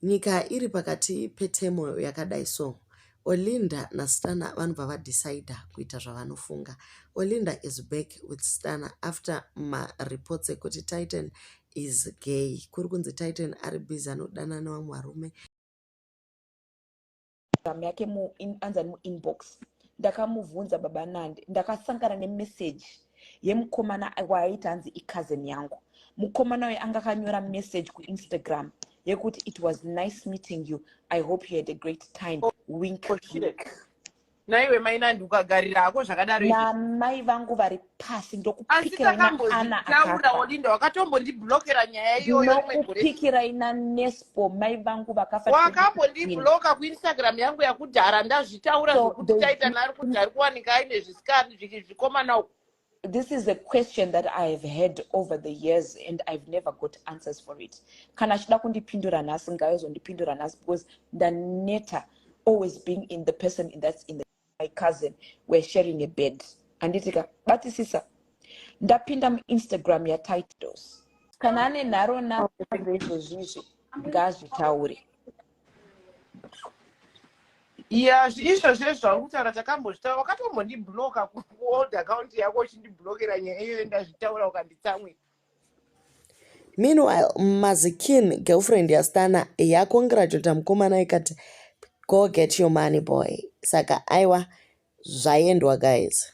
Nyika iri pakati peturmoil yakadai so, Olinda naStunner vanobva vadecider kuita zvavanofunga. Olinda is back with Stunner after mareports ekuti Tytan is gay. Kuri kunzi Tytan ari busy anodanana nevamwe varume. Yake anzani muinbox ndakamubvunza baba Nandi, ndakasangana nemeseji yemukomana waaiti hanzi icousin yangu. Mukomana uyu anga akanyora message kuInstagram yekuti, "It was nice meeting you. I hope you had a great time. Wink." Oh, shit. Naiwe mainandi, ukagarira hako zvakadaro izvi. Namai vangu vari pasi. Asi Ndokupikirai naana takambozvitaura. Akafa. Olinda, wakatombondiblockera nyaya iyoyo rimwe gore. Ndinokupikirai naNespo, mai vangu vakafa 2015. Wakambondibloka kuInstagram yangu yakudhara, ndazvitaura. So Zvokuti taita nari kuti ari kuwanika aine zvikomana uku. This is a question that I have had over the years and I've never got answers for it. Kana achida kundipindura nhasi, ngaizondipindura nhasi, because ndaneta always being in the person in that's in the, my cousin we're sharing a bed. Anditika batisisa, ndapinda muInstagram yaTitos. Kana ane nharo nazvo izvozvizvi, ngaazvitaure. Ya, izvozvo zvauri kutaura takambozvitaura. Wakatombondibloka kuold account yako uchindiblockera nyaya iyoyo. Ndazvitaura ukanditsamwira. Meanwhile, Mazikin, girlfriend yaStunner, yacongratulata mukomana ikati, "Go get your money, boy." Saka aiwa, zvaendwa, guys.